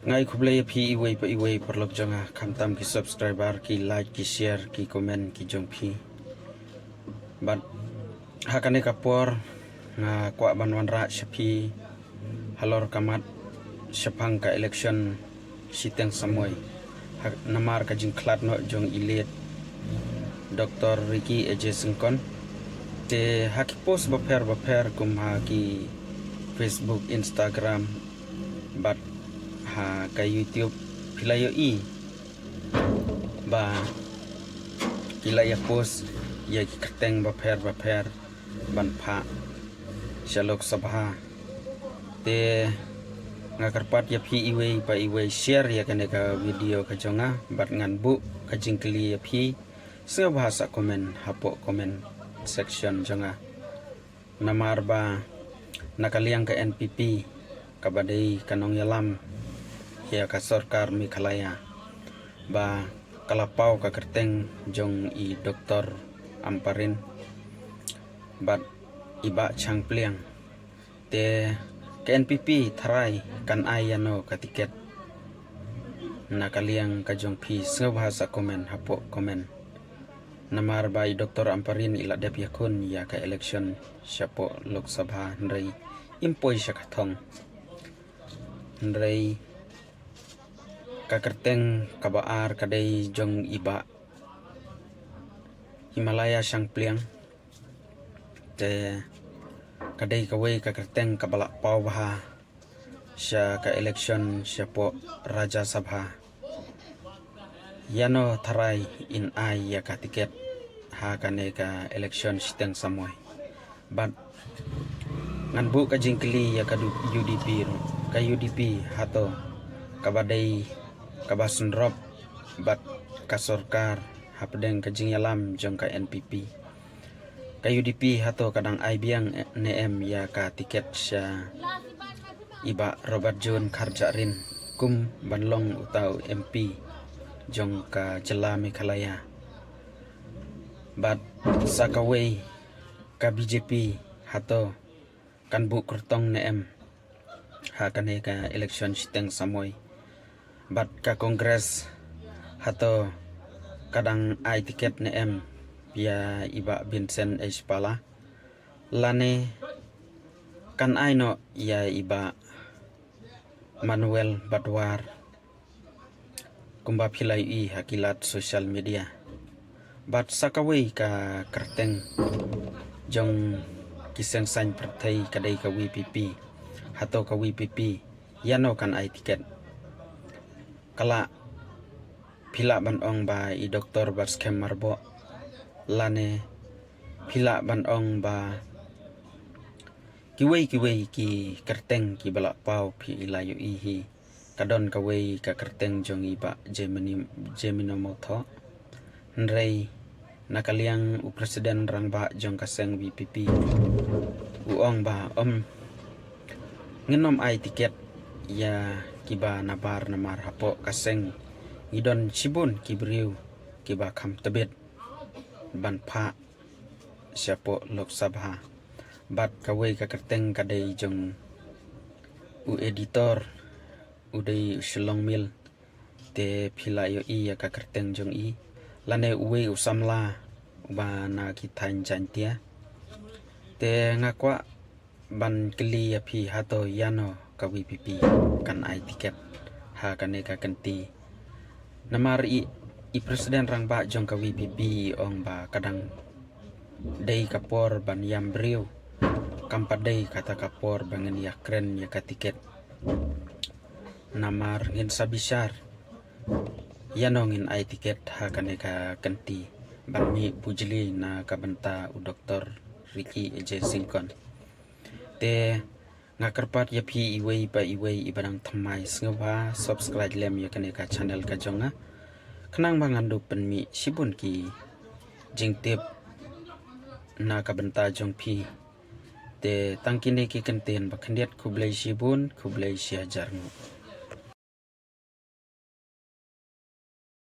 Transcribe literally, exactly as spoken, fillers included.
Nga ai khublei ïa phi iwei pa iwei paralok jong nga, khamtam ki subscriber, ki like, ki share, ki comment ki jong phi. Bad ha kane ka por nga kwah ban wanrah sha phi halor ka mat shaphang ka election shiteng samoi, ha, namar ka jingkhlad noh jong i late Doctor Ricky A J Syngkon. Te ha ki post bapher bapher kum ha ki Facebook, Instagram, bad ha ka YouTube, phi la ïohi ba ki la ïa post ïa ki kyrteng bapher bapher ban phah sha Lok Sabha. Te nga kyrpad ïa phi iwei pa iwei share ïa kane ka video ka jong nga, bad ngan buh ka jingkylli ïa phi sngewbha sa comment hapoh comment section jong nga. Namar ba na ka liang ka N P P, kaba dei ka nongïalam ïa ka sorkar Meghalaya, ba ka la paw ka kyrteng jong i Doctor Ampareen bad i Bah Shangpliang. Te ka N P P tharai kan ai ïano ka tiket. Na ka liang ka jong phi sngewbha sa comment hapoh comment. Namar ba i Doctor Ampareen i la dep ïakhun ïa ka election shapoh Lok Sabha, hynrei im poi sha ka thong. Hynrei ka kyrteng kaba ar ka dei jong i Bah Himalaya Shangpliang. Te ka dei kawei ka kyrteng kaba la paw bha sha ka election shapoh Rajya Sabha. Ïano tharai in ai ïa ka tiket ha kane ka election shiteng samoi? Bad ngan buh ka jingkylli ïa ka du-, U D P ruh. Ka U D P hato kaba dei kaba synrop bad ka sorkar hapdeng ka jingïalam jong ka N P P? Ka U D P hato ka dang ai biang ne em ïa ka tiket sha i Bah Robert June Kharjahrin kum ban long uta u M P jong ka jylla Meghalaya? Bad sa kawei, ka B J P hato kan buh kyrtong ne em ha kane ka election shiteng samoi? Bad ka Congress hato ka dang ai tiket ne em ïa i Bah Vincent H Pala, lane kan ai noh ïa i Bah Manuel Badwar, kumba phi la ïohi ha ki lad social media? Bad sa kawei ka kyrteng jong ki seng saiñ pyrthei ka dei ka V P P. Hato ka V P P ïano kan ai tiket? Ka lah, phi lah ban ong ba i Doctor Batskhem Myrboh, lane phi lah ban ong ba kiwei kiwei ki kyrteng kiba la paw, phi la ïohi hi. Ka don kawei ka kyrteng jong i Bah Jemini, Jemino Mawthoh. Hynrei na ka liang u President Rangbah jong ka seng V P P u ong ba, ym, ngin ym ai tiket ïa kiba nabar namar hapoh ka seng ngi don shibun ki briew kiba kham tbit ban phah shapoh Lok Sabha. Bad kawei ka kyrteng ka dei jong u editor, u dei u Shillong Mail. Te phi la ïohi ïa ka kyrteng jong i, lane uwei u samla uba na ki thaiñ Jaiñtia. Te nga kwah ban kylli ïa phi, hato ïano ka V P P kan ai tiket ha kane ka kynti? Namar i, i President Rangbah jong ka V P P i ong ba ka dang dei ka por ban ïam briew, kam pat dei kata ka por ba ngin ïakren ïa ka tiket. Namar ngin sa bishar ïano ngin ai tiket ha kane ka kynti ban mih bujli na ka bynta u Doctor Ricky A J Syngkon. Te nga kyrpad ïa phi iwei pa iwei iba dang thymmai, sngewbha subscribe lem ïa kane ka channel ka jong nga, khnang ba ngan dup pynmih shibun ki jingtip na ka bynta jong phi. Te tang kine ki kyntien ba khyndiat, khublei shibun, khublei shihajar nguh.